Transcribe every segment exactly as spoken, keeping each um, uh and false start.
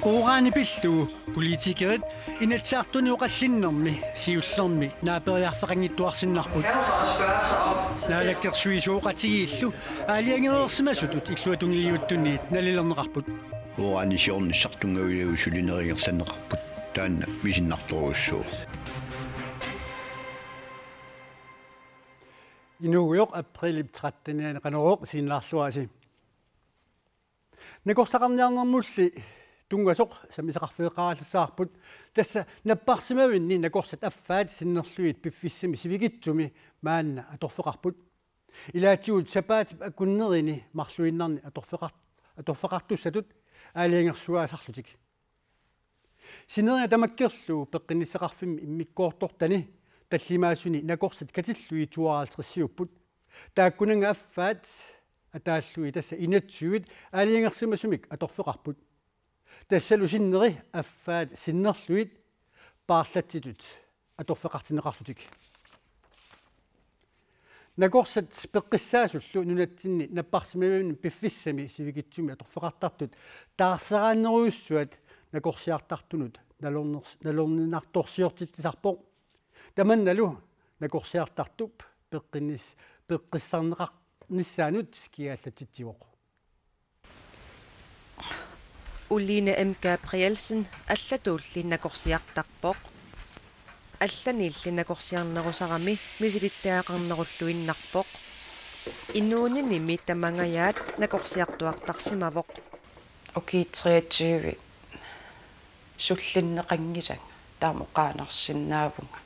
Uranip pillugu politikerit Inatsisartuni oqallinnermi siullermi naaperiarfeqanngittuarsinnarput. Naalakkersuisooqatigiillu aalajangereersimasutut illuatungiliuttuniit nalilerneqarput. Uranip siornissaq tunngavilersulineq ingerlanneqarput taanna misinnartorujussuuvoq. Inuugujoq aprilip trettenianni Qanorooq isiginnaarluarisi. Nakorsaqarniarnermulli tunngasoq sammisaqarfigeqqaarallassavarput, tassa napparsimavinni nakorsat affaat sinnerlugit piffissami sivikitsumi maanna atorfeqarput. Ilaatigut sapaatip akunnerini marluinnarni atorfeqar-, atorfeqartussatut aalajangersugaasarlutik. Sineriak tamakkerlugu peqqinnissaqarfimmi immikkoortortani tallimaasuni nakorsat katillugit tooghalvtredsiupput. Taakkunannga affaat ataallugit, tassa enogtyvit, aalajangersimasumik atorfeqarput. Tassalu sinneri affaat sinnerlugit paarlatsitut atorfeqartinneqarlutik. Nakorsat peqqissaasullu nunatsinni napparsimavinni piffissami sivikitsumi atorfeqartartut taarseraannerujussuat nakorsiartartunut nalorners-, nalorninartorsiortitsisarpoq. Tamannalu nakorsiartartup peqqinnis-, peqqissarneqarnissaanut kigaallatsitsivoq. Uline M. Gabrielsen allatuulli nakorsiartarpoq. Allaniilli nakorsiarnerusarami misilittagaqarnerulluinnarpoq. Inuuninimi tamangajaat nakorsiartuartarsimavoq. Ukiut treogtyve sullinneqanngilanga, taama oqaannarsinnaavunga.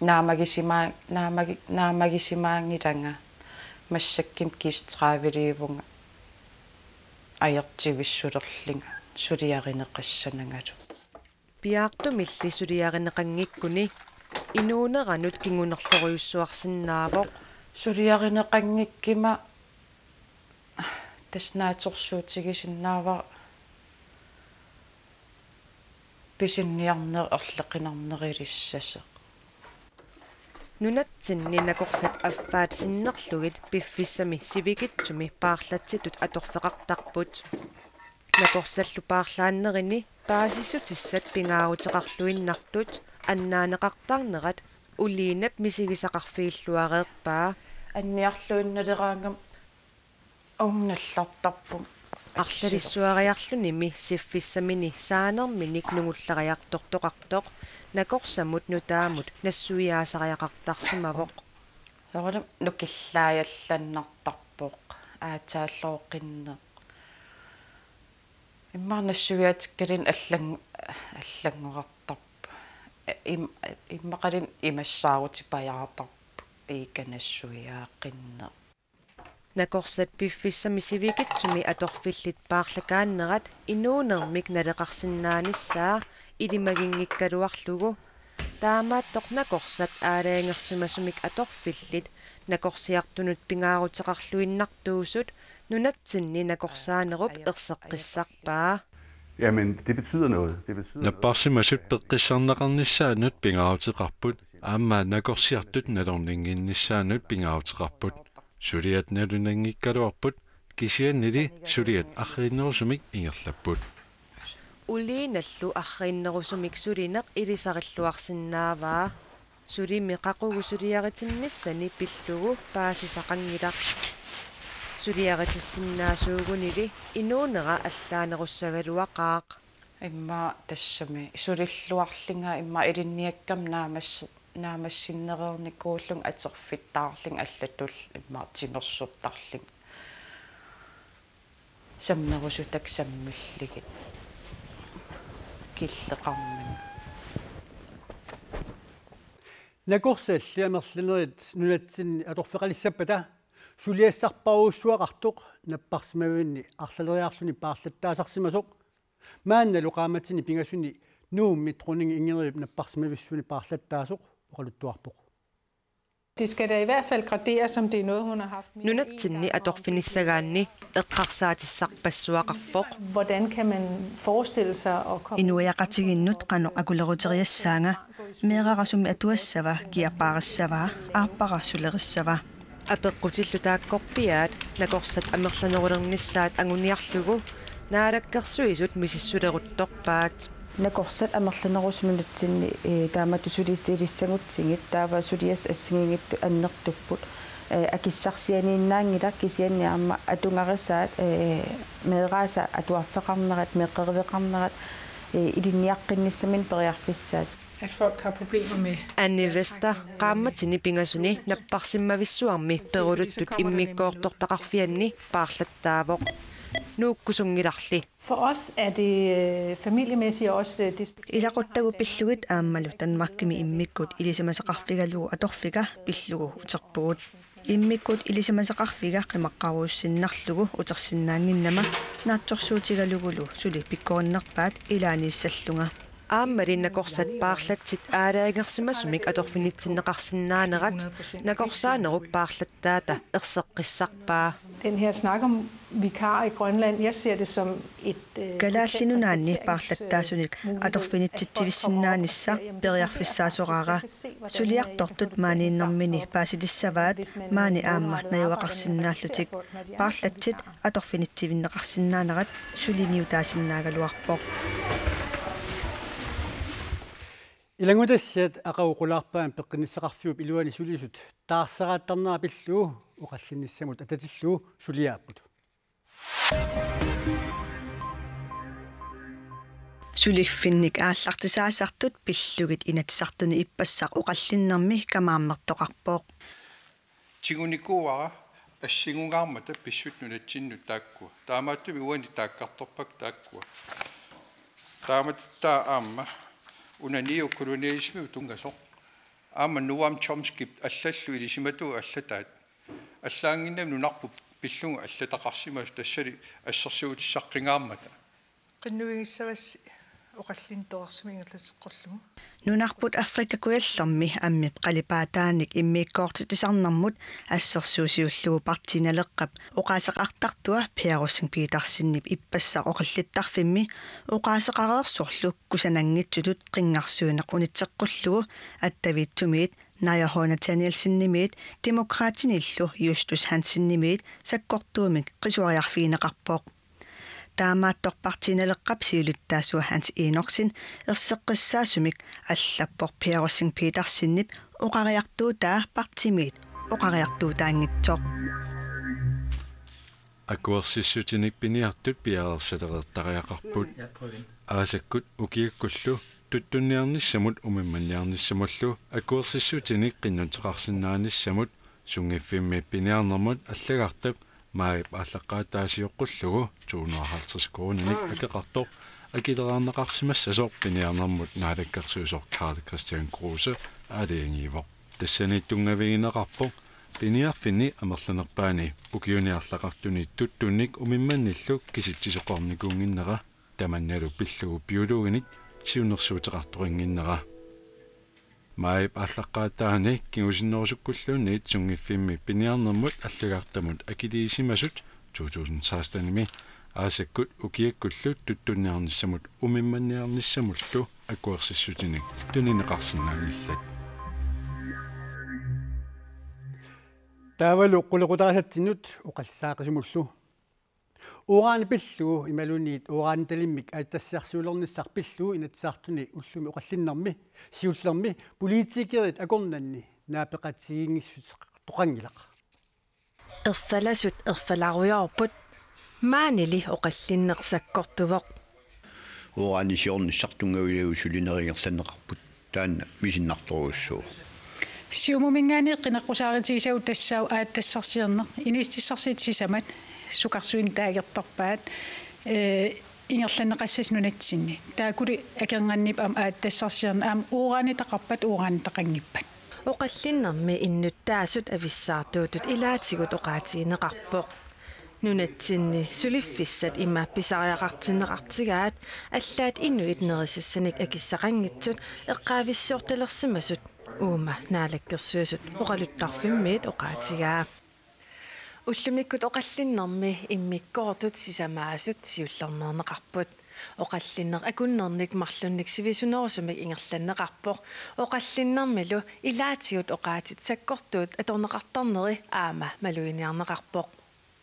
Naamagisimaa-, naamagi-, naamagisimaanngilanga, massakkut kiistraavileivunga, ajortivissulerlunga suliarineqassanangalu. Piaartumilli suliarineqanngikkuni inuuneranut kingunerlorujussuarsinnaavoq. Suliarineqanngikkuma tassa naatsorsuutigisinnaavara pisiniarneq erloqinarnerulissasoq. Nunatsinni nakorsat affaat sinnerlugit piffissami sivikitsumi paarlatsitut atorfeqartarput. Nakorsallu paarlaannerini paasissutissat pingaaruteqarluinnartut annaaneqartarnerat Ulinap misigisaqarfigilluareerpaa. Anniarluinnaleraangama unnallartarpunga. Arlalissuariarlunimi siffissamini saanerminik nungullariartortoqartoq nakorsamut nutaamut nassuiaasariaqartarsimavoq. Soorunami nukillaajallaannartarpoq, aatsaallooqinneq. Immaqa nassuiaatikkaluunniit allan-, allanngorartarpoq. Im-, immaqaluunniit imassaarutipajaartarpoq, iika nassuiaaqinneq. Nakorsat piffissami sivikitsumi atorfillit paarlakaannerat inuunermik naleqarsinnaanissaa ilimaginngikkaluarlugu. Taamaattoq nakorsat aalajangersimasumik atorfillit nakorsiartunut pingaaruteqarluinnartuusut nunatsinni nakorsaanerup erseqqissarpaa. Jamen, det betyder noget. Det betyder noget. Napparsimasut peqqissaarneqarnissaannut pingaaruteqarput, aamma nakorsiartut nalorninnginnissaannut pingaaruteqarput. Suliat nalunanngikkaluarput, kisiannili suliat arriinnerusumik ingerlapput. Uliinallu arriinnerusumik sulineq ilisarilluarsinnaavaa. Sulimi qaqugu suliaritinnissani pillugu paasisaqanngilaq. Suliaritissinnaasuugunili inuunera allaanerussagaluaqaaq. Immaqa tassami sulilluarlunga immaqa ilinniakkama naamas-, naamassinnereernikuullunga atorfittaarlunga allatullu immaqa timersortarlunga. Sammerusutakka sammillugit killeqarnanga. Nakorsalli amerlanerit nunatsinni atorfeqalissappata suliassarpassuaqartoq napparsimavinni arlaleriarluni paarlattaasarsimasoq. Maannalu qaammatini pingasuni Nuummi dronning Ingridip napparsimavissuani paarlattaasoq oqaluttuarpoq. Det skal da i hvert fald graderes, om det er noget, hun har haft mere end en gang. Nunatsinni atorfinissagaanni eqqarsaatissarpassuaqarpoq. Hvordan kan man forestille sig at komme ind i et samfund, hvor man... Inuiaqatigiinnut qanoq akuleruteriassaanga, meerara sumi atuassava, kia paarissava, aappara sulerissava. Apeqqutillu taakkorpiaat nakorsat amerlanerulernissaat anguniarlugu Naalakkersuisut misissuleruttorpaat. Nakorsat amerlanerusut nunatsinni, eh, taamatut sulisut ilissagutsigit, taava suliassat assigiinngitsut annertupput, eh, akissarsianiinnaanngilaq, kisianni aamma atugarisaat, eh, meeraasa atuarfeqarnerat, meeqqeriveqarnerat, eh, ilinniaqqinnissaminnik periarfissaat. At folk har problemer med Anne Vester qaammatini pingasuni napparsimmavissuarmi peruluttut immikkoortortaqarfianni paarlattaavoq. Nuukkusunngilarli. For os er det, øh, familiemæssigt og også, øh, det specielle. Ilaquttagut pillugit aammalu Danmarkimi immikkut ilisimasaqarfigalugu atorfiga pillugu uterpugut. Immikkut ilisimasaqarfiga qimaqqaruussinnarlugu utersinnaannginnama naatsorsuutigalugulu suli pikkorinnerpaat ilaaniissallunga. Aammali nakorsat paarlatsit aalajangersimasumik atorfinitsinneqarsinnaanerat nakorsaanerup paarlattaata erseqqissarpaa. Den her snak om vikarer i Grønland, jeg ser det som et, øh, Kalaallit Nunaanni paarlattaasunik atorfinitsitsivissinnaanissaa periarfissaasoraara. Suliartortut maaniinnermini paasilissavaat maani aamma najugaqarsinnaallutik. Paarlatsit atorfinitsivinneqarsinnaanerat suliniutaasinnaagaluarpoq. Ilanngutassiat aqagu qulaarpaamik peqqinnissaqarfiup iluani sulisut taarseraattarnera pillugu oqallinnissamut atatillugu suliaapput. Suliffinnik aallartisaasartut pillugit Inatsisartuni ippassaq oqallinnermi kamaammertoqarpoq. Tigunikuuara assingungaarmata pissutsit nunatsinnut taakkua. Taamaattumik uani taakkartorpakka taakkua. Taamaattumik aamma una neokolonialismiup tunngasoq. Aamma Noam Chomskip allallu ilisimatuut allataat. Allaanngimmat nunarput pillugu allataqarsimasoq tassali assersuutissaqqingaarmata. Qinnuigissavassi oqallinneq torersumik ingerlateqqullugu. Nunarput Afrika Kujallermi ammip qalipaataanik immikkoortitsisarnermut assersuusiullugu Partii Naleqqap oqaaseqartartua Per Rosing Petersenip ippassaq oqallittarfimmi oqaaseqareersorlu kusananngitsutut qinngarsuineq unitseqqullugu Attaviitsumiit Naja H. Nathanielsenimiit Demokraatinillu Justus Hansenimiit sakkortuumik qisuariarfigineqarpoq. Taamaattoq Partii Naleqqap siulittaasua Hans Enoksen erseqqissaasumik allappoq Per Rosing Petersenip oqariartuutaa partiimiit oqariartuutaanngitsoq. Akuersissutinik piniartut piareersalereertariaqarput. Aasakkut ukiakkullu tuttunniarnissamut umimmanniarnissamullu akuersissutinik qinnuteqarsinnaanissamut sunngiffimmi piniarnermut allagartap maajip aallaqqaataa sioqqullugu to hundrede og halvtreds koruuninik akeqartoq akileraarneqarsimassasoq piniarnermut naalakkersuisoq Karl Kristian Kruse aalajangiivoq. Tassani tunngavigineqarpoq piniarfinni amerlanerpaani ukiuni arlaqartuni tuttunnik umimmannillu kisitsisoqarnikuunnginnera tamannalu pillugu biologinik siunnersuuteqartoqannginnera. Maajip aallaqqaataani kingusinnerusukkulluunniit sunngiffimmi piniarnermut allagartamut akiliisimasut to tusind sekstenimi aasakkut ukiakkullu tuttunniarnissamut umimmanniarnissamullu akuersissutinik tunineqarsinnaanngillat. Taavalu qulequtaasatsinnut oqallisaaqqisumullu. Uranip pillugu imaluunniit uranitalimmik aatsitassarsiulernissaq pillugu Inatsisartuni ullumi oqallinnermi siullermi politikerit akornanni naapeqatigiinngissutseqartoqanngilaq. Erfalasut erfalarujoorput, maanili oqallinneq sakkortuvoq. Uranisiornissaq tunngavigalugu sulinerit ingerlanneqarput. Taanna misinnartorujussuuvoq. Siumuminngaanniit qineqqusaarutigisagut tassaavoq aatsitassarsiorneq, inissittissarsiutit sisamat sukarsuineq taagertorpaat, ee, ingerlanneqassasoq nunatsinni. Taakkuli akornanni aamma aatsitassarsiorneq aamma uranitaqarpat uranitaqanngippat. Oqallinnermi innuttaasut avissaartuutut ilaatigut oqaatigineqarpoq. Nunatsinni suliffissat ima pisariaqartinneqartigaat allaat inuit nerisassanik akissaqanngitsut eqqaavissiortalersimasut uuma Naalakkersuisut oqaluttarfimmiit oqaatigaa. Ullumikkut oqallinnermi immikkoortut sisamaasut siullermeerneqarput. Oqallinneq akunnernik marlunnik sivisunerusumik ingerlanneqarpoq. Oqallinnermilu ilaatigut oqaatsit sakkortuut atorneqartarneri aamma maluginiarneqarpoq.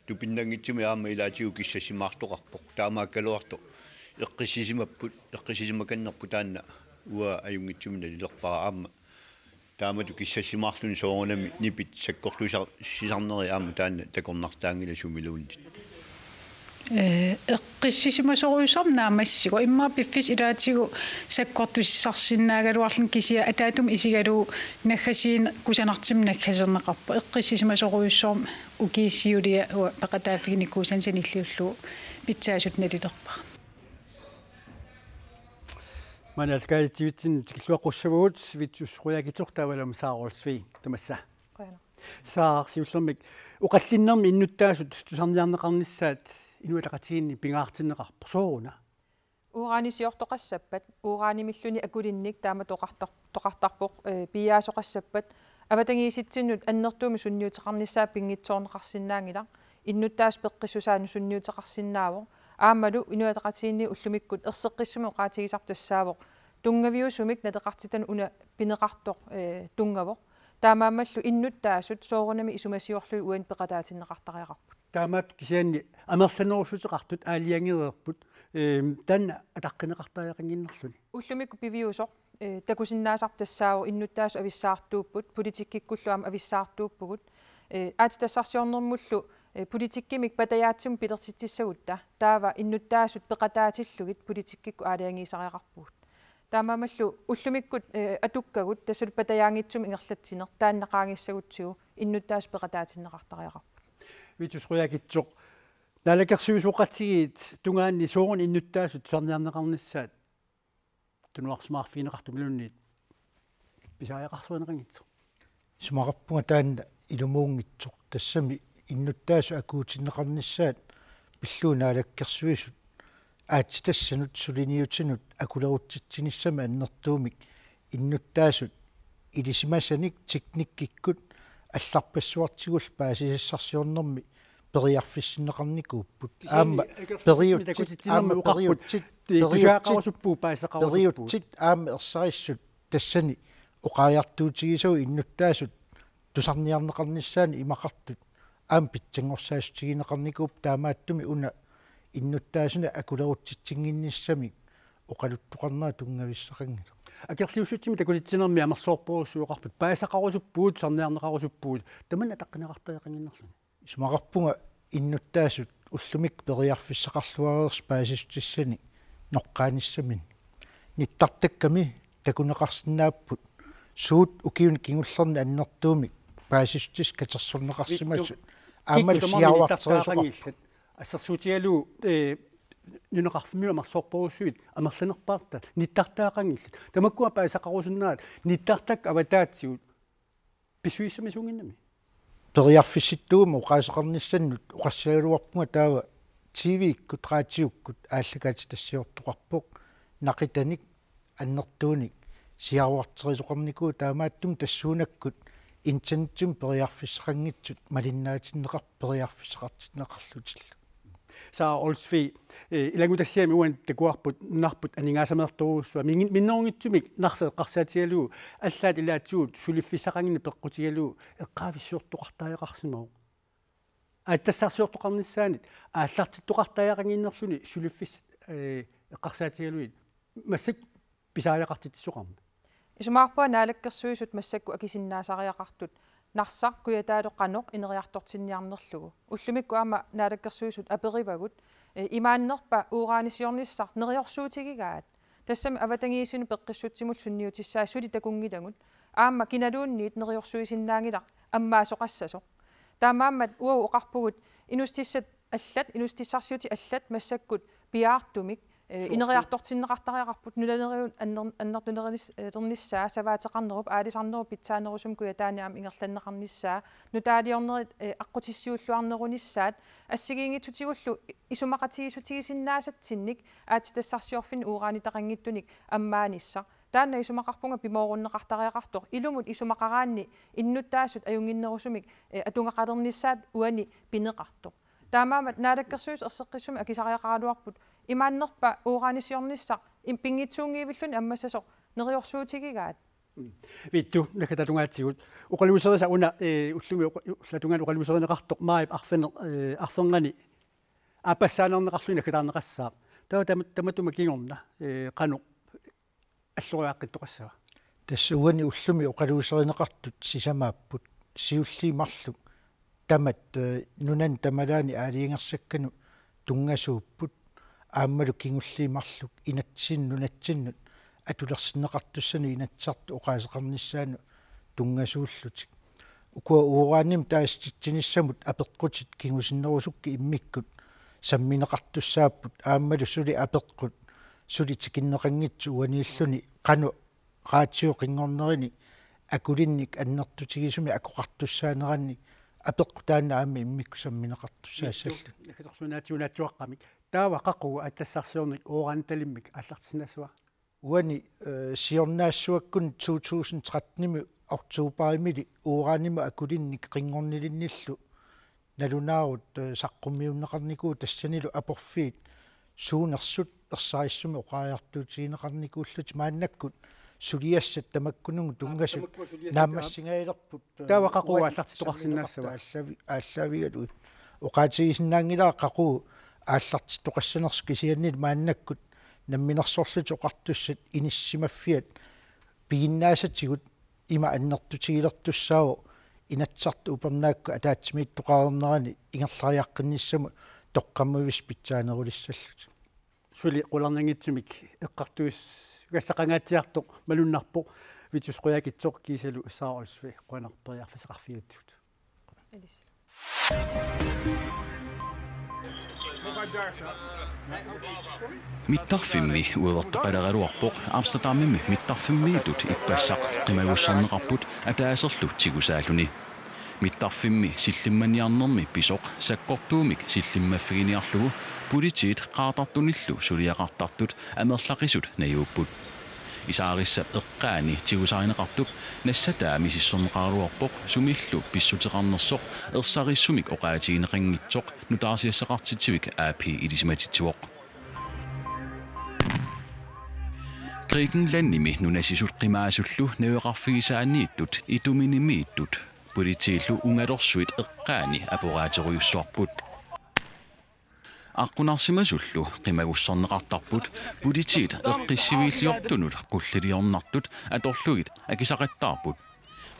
Tupinnanngitsumik aamma ilaatigut kissassimaartoqarpoq. Taamaakkaluartoq eqqissisimapput, eqqissisimakannerput taanna uanga ajunngitsumik nalilerpara aamma. Taamatut kissassimaarluni soorunami nipit sakkortussisarneri aamma taanna takornartaanngilaq sumiluunniit. Ee, eqqissisimasorujussuarmik naammassivoq, immaqa piffissap ilaatigut sakkortussisarsinnaagaluarluni, kisianni ataatumik isigalugu naggasiineq kusanartumik naggaserneqarpoq. Eqqissisimasorujussuarmik ukiut siuliat uanga peqataaffiginikuusani sanilliullugu pitsaasutut nalilerpara. Maanna aallakaatitsivitsinni tikilluaqqussavagut Vittus Qujaukitsoq taavalu aamma Sara Olsvig, tamassa. Qujanaq. Sara, siullermik oqallinnermi innuttaasut tusarniarneqarnissaat Inuit Ataqatigiinni pingaartinneqarpoq, sooruna? Uranisiortoqassappat, uranimilluni akulinnik taamatut oqartar-, toqartarpoq, ee, piiaasoqassappat, avatangiisitsinnut annertuumik sunniuteqarnissaat pinngitsoorneqarsinnaanngilaq, innuttaasut peqqissusaannut sunniuteqarsinnaavoq, aammalu Inuit Ataqatigiinni ullumikkut erseqqissumik oqaatigisarput tassaavoq tunngaviusumik naleqartitanut una pineqartoq, ee, tunngavoq. Taamaammallu innuttaasut soorunami isumasiorlugit uani peqataatinneqartariaqarput. Taamaattoq kisianni amerlanerussuteqartut aalajangereerput, eem, taanna ataqqineqartariaqannginnerluni. Ullumikkut piviusoq, ee, takusinnaasarput tassaavoq innuttaasut avissaartuupput, politikkikkullu aamma avissaartuuppugut. Ee, aatsitassarsiornermullu, ee, politikkimik patajaatsimut pilersitsissagutta taava innuttaasut peqataatillugit politikkikkut aalajangiisariaqarpugut. Taamaammallu ullumikkut, ee, atukkagut tassalu patajaanngitsumik ingerlatsineq taanna qaangissagutsigu innuttaasut peqataatinneqartariaqarput. Vittus Qujaukitsoq, naalakkersuisooqatigiit tungaanni sooruna innuttaasut tusarniarneqarnissaat tunuarsimaarfigineqartumilluunniit pisariaqarsuineqanngitsoq? Isumaqarpunga taanna ilumuunngitsoq, tassami innuttaasut akuutinneqarnissaat pillugu Naalakkersuisut aatsitassanut suliniutinut akulerutsitsinissamik annertuumik innuttaasut ilisimasanik teknikkikkut allarpassuartigullu paasisassarsiornermi periarfissinneqarnikuupput. Kisianni aamma akerliussutsimik periutsit, takutitsinarmi aamma oqarput, periutsit, ti-, periutsit, tusagaqarusuppugut, paasisaqarusuppugut. Periutsit aamma ersarissut tassani oqariartuutigisagut innuttaasut tusarniarneqarnissaannik imaqartut aamma pitsanngorsaassutigineqarnikuupput, taamaattumik una innuttaasunik akulerutsitsinnginnissamik oqaluttoqarnera tunngavissaqanngilaq. Akerliussutsimik takutitsinarmi amerlasoorujussuuvoq oqarput, paasisaqarusuppugut, tusarniarneqarusuppugut, tamanna ataqqineqartariaqannginnerluni. Isumaqarpunga innuttaasut ullumikkut periarfissaqarluareersut paasissutissanik noqqaanissaminnik. Nittartakkami takuneqarsinnaapput suut ukiuni kingullerni annertuumik paasissutissat katersorneqarsimasut. Vittus, aammalu kikkut tamarmik siaruarterisoqarput. Nittartaaqanngillat. Assersuutigalugu, ee, nunaqarfimmiut amerlasoorujussuit amerlanerpaartaat nittartaaqanngillat. Tamakkua paasisaqarusunnerat nittartakkat avataatsigut pissusissamisuunnginnami. Periarfissittuugummi oqaaseqarnissannut oqassigaluarpunga taava T V-kkut, raatiukkut aallakaatitassiortoqarpoq, naqitanik annertuunik siaruarterisoqarnikuuvoq, taamaattumik tassuunakkut internetsimut periarfissaqanngitsut malinnaatinneqarput periarfissaqartinneqarlutillu. Sara Olsvig, eh, ilanngutassiami uani takuarput nunarput aningaasameertorujussuaq. Min-, minnerunngitsumik Narsaq eqqarsaatigalugu allaat ilaatigut suliffissaqanngimmat peqqutigalugu eqqaavissiortoqartariaqarsimavoq. Aatsitassarsiortoqarnissaanut aallartittoqartariaqannginnerluni suliffissat, eh, eqqarsaatigalugit massakkut pisariaqartitsisoqarmat. Isumaqarpunga Naalakkersuisut massakkut akisinnaasariaqartut Narsaq kujataalu qanoq ineriartortinniarnerlugu. Ullumikkut aamma Naalakkersuisut aperivagut, eh, imaannerpa uranisiornissaq neriorsuutigigaat. Tassami avatangiisinut peqqissutsimullu sunniutissaat suli takunngilagut. Aamma kinaluunniit neriorsuisinnaanngilaq ammaasoqassasoq. Taamaammat uagut oqarpugut inuussutissat allat, inuussutissarsiutit allat massakkut piaartumik, eh, suusuut ineriartortinneqartariaqarput, nunaleriut anner-, annertunerunis-, eh, -ternissaa, savaateqarnerup, aalisarnerup pitsaanerusumik kujataani aamma ingerlanneqarnissaa, nutaaliornerit, eh, aqqutissiuulluarnerunissaat, assigiinngitsutigullu isumaqatigiissutigisinnaasatsinnik aatsitassarsiorfinni uranitaqanngitsunik ammaanissaq. Taanna isumaqarpunga pimoorunneqartariaqartoq, ilumut isumaqaraanni innuttaasut ajunnginnerusumik, eh, atugaqalernissaat uani pineqartoq. Taamaammat Naalakkersuisut erseqqissumik akisariaqaraluarput Imaannerpa uranisiornissaq im-, pinngitsuunngivilluni ammassasoq neriorsuutigigaat? Vittu, naggataatungaatsigut. Oqaluuserisa una, eh, ullumi oqa-, ullatungaani oqaluuserineqartoq maajip arfineq-, eh, arfernganni aappassaaneerneqarluni naggataarneqassaaq. Taava tama-, tamatuma kingorna, eh, qanoq alloriaqqittoqassava? Tassa uani ullumi oqaluuserineqartut sisamaapput. Siulliit marluk tamat, eh, nunani tamalaani aalajangersakkanut tunngasuupput. Aammalu kingulliit marluk inatsinnut nunatsinnut atulersinneqartussanut Inatsisartut oqaaseqarnissaannut tunngasuullutik. Ukua uranimik taasitsinissamut apeqqutit kingusinnerusukkut immikkut sammineqartussaapput, aammalu suli apeqqut suli tikinneqanngitsoq uaniilluni qanoq raatiup qinngornerini akulinnik annertutigisumik akoqartussaanerannik apeqqut taanna aamma immikkut sammineqartussaassallutik. Naggataarluinnaatsigut naatsuaqqamik. Taava qaqugu attassaarsiornik uranitalimmik aallartissinnaassava? Uani, eh, siornaassuakkut to tusind tretten-imi oktoberimili uranimut akulinnik qinngornilinnillu nalunaarut, eh, saqqummiunneqarnikuuvoq, tassanilu aporfiit suunersut ersarissumik oqariartuutigineqarnikuullutik. Maannakkut suliassat tamakkununnga tunngasut naammassigajalerput, eh, taava qaqugu uani aallartittoqarsinnaassava? Aallaavi-, aallaavigalugit. Oqaatigisinnaanngilara qaqugu aallartittoqassanersoq, kisiannili maannakkut Namminersorlutik Oqartussat inissisimaffiat piginnaasatigut ima annertutigilertussaavoq Inatsisartut upernaakkut ataatsimiittoqareernerani ingerlariaqqinnissamut toqqammavissuit pitsaanerulissallutik. Suli qularnanngitsumik eqqartugassaqangaatsiartoq malunnarpoq, Vittus Qujaukitsoq kiisalu Sara Olsvig, qujanaq periarfissaqarfigigatsigut. Mittarfimmi uavertoqaleraluarpoq Amsterdamimi mittarfimmiittut ippassaq qimagusserneqarput ataaserlu tigusaalluni. Mittarfimmi sillimmanniarnermi pisoq sakkortuumik sillimmaffiginiarlugu politiit qaartartunillu suliaqartartut amerlaqisut najuupput. Isaarissap eqqaani tigusarineqartup nassataa misissorneqaraluarpoq sumillu pissuteqarnersoq ersarissumik oqaatigineqanngitsoq nutaarsiassaqartitsivik A P ilisimatitsivoq. Grækenlandimi nunasisut qimaasullu naveqarfigisaaniittut Idomenimiittut politiillu ungalorsuit eqqaani aporaaterujussuarput. Aqqunarsimasullu qimagusserneqartarput politiit eqqissiviilliortunut qulliliornartut atorlugit akisaqattaarput.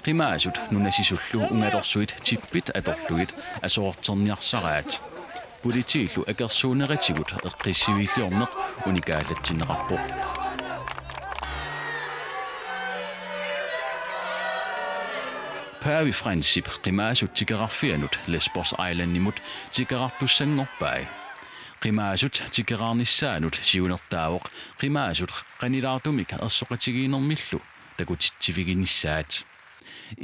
Qimaasut nunasisullu ungalorsuit tippit atorlugit aserorterniarsaraat. Politiillu akersuuneratigut eqqissiviilliorneq unikaallatsinneqarpoq. Paavi Francip qimaasut tikerarfianut Lesbos Islandimut tikerartussanngorpai. Qimaasut tikeraarnissaannut siunertaavoq qimaasut qanilaartumik ersoqatigiinnermillu takutitsiviginissaat.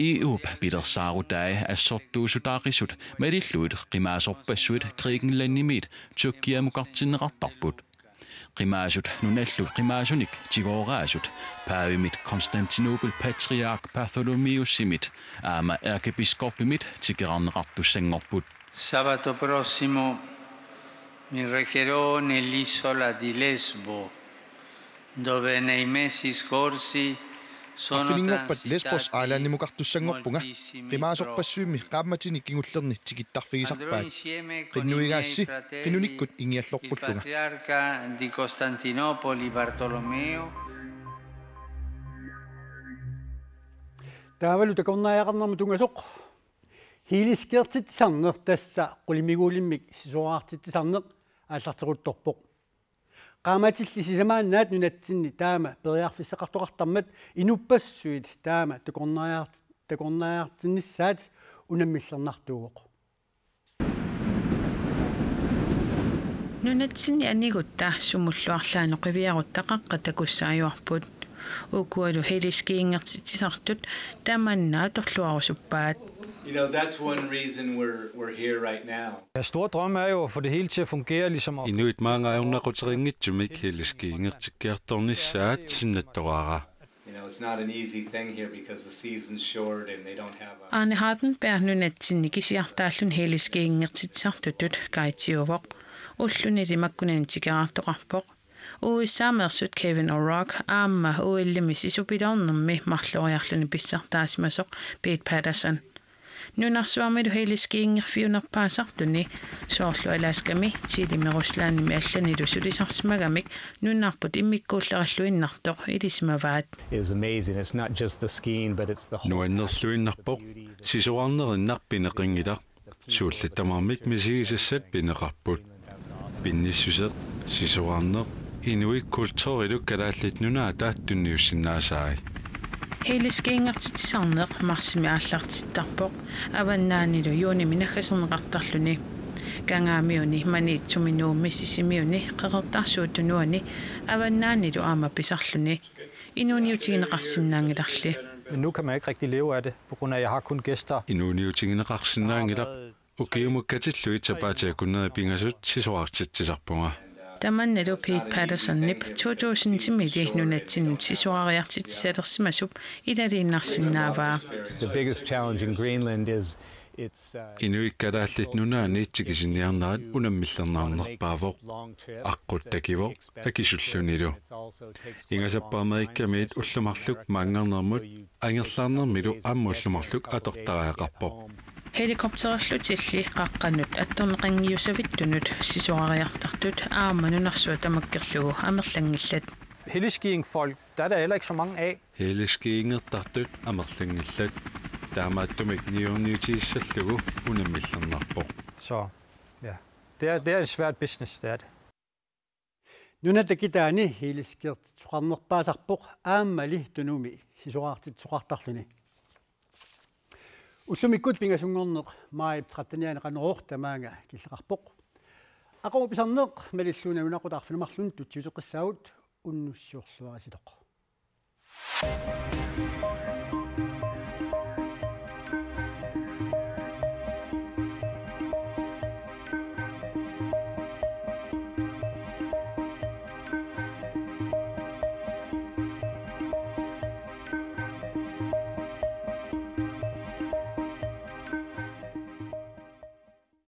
E U-p pilersaarutai assortuussutaaqisut malillugit qimaasorpassuit Grækenlandimiit Tyrkiamukartinneqartarput. Qimaasut nunallu qimaasunik tigooraasut paavimit Konstantinopel patriark Bartholomeussimit aamma ærkebiskoppimit tikerarneqartussanngorput. Sabato prossimo mi recherò nell'isola di Lesbo, dove nei mesi scorsi sono Arfininngorpat Lesbos transitati Islandimukartussanngorpunga, moltissimi qimaasorpassuimmi profughi. Qaammatini kingullerni tikittarfigisarpaat. Andrò insieme con i miei fratelli, Qinnuigaassi, qinunikkut ingialloqqullunga. Il patriarca di Costantinopoli Bartolomeo. Taavalu takornariaqarnermut tunngasoq. Heliskiortitsisarneq, tassa qulimiguulimmik sisorartitsisarneq, aallarteruttorpoq. Qaammatilli sisamaannaat nunatsinni taama periarfissaqartoqartarmat inuppassuit taama takornariart-, takornariartinnissaat unammillernartuuvoq. Nunatsinni anigutta sumullu arlaannut qiviarutta qaqqa takussaajuarput. Ukualu heliskiingertitsisartut tamanna atorluarusuppaat. You know, that's one reason we're, we're here right now. Jeres store drøm er jo at få det hele til at fungere, ligesom at Inuit maanga ajornaquteqanngitsumik heliskiingertikkiartornissaat sinnattoraara. You know, it's not an easy thing here because the season's short and they don't have a Arne Hardenberg nunatsinni kisiartaalluni heliskiingertitsisartutut guidiuvoq. Ullunili makkunani tikeraartoqarpoq U S A-meersut Kevin O'Rourke aamma O L-imi sisupiloornermi marloriarluni pissartaasimasoq Pete Patterson. Nunarsuarmilu heliskiingerfiunerpaasarluni, soorlu Alaskami, Chilemi Ruslandimi allanilu sulisarsimagamik nunarput immikkuullarilluinnartoq ilisimavaat. Is amazing. It's not just the skiing, but it's the whole Nuannerluinnarpoq, sisorarnerinnaq pineqanngilaq. Suullit tamarmik misigisassat pineqarput. Pinnissuseq, sisorarneq, inuit kulturilu Kalaallit Nunaata tunniussinnaasai. Heliskiingertitsisarneq marsimi aallartittarpoq, avannaanilu juunimi naggaserneqartarluni. Kangaamiuni, Maniitsumi, Nuummi, Sisimiuni, Qeqertarsuup Tunuani, avannaanilu aamma pisarluni. Inuuniutigineqarsinnaanngilarli. Men nu kan man ikke rigtig leve af det, på grund af, at jeg har kun gæster. Inuuniutigineqarsinnaanngilaq, ukiumut katillugit sapaatip akunneri pingasut sisorartitsisarpunga. Tamannalu Pete Pattersonip to tusind-imili nunatsinnut sisorariartitsisalersimasup ilaliinnarsinnaavaa. The biggest challenge in Greenland is it's uh, Inuit Kalaallit Nunaanni tikisiniarnerat unammillernarnerpaavoq. Aqqut takivoq, akisullunilu. Ingasappara Amerikamiit ullut marluk maanngarnermut angerlaarnermilu aamma ullut marluk atortariaqarpoq. Helikopterillutilli qaqqanut attorneqanngiussavittunut sisorariartartut aamma nunarsuaq tamakkerlugu amerlanngillat. Heliskiing folk, der er der heller ikke så mange af. Heliskiingertartut amerlanngillat. Taamaattumik niuerniutigissallugu unammillernarpoq. Så ja, det er, det er en svær business, det er det. Nunatta kitaani heliskiingertitseqarnerpaasarpoq aammali Tunumi sisorartitseqartarluni. Ullumikkut pingasunngorneq maajip trettenianni Qanorooq tamaanga killeqarpoq. Aqagu pisarneq malillugu nalunaaqutaq arfineq-marlunut tutsiuteqqissaagut, unnussiorluaritsi.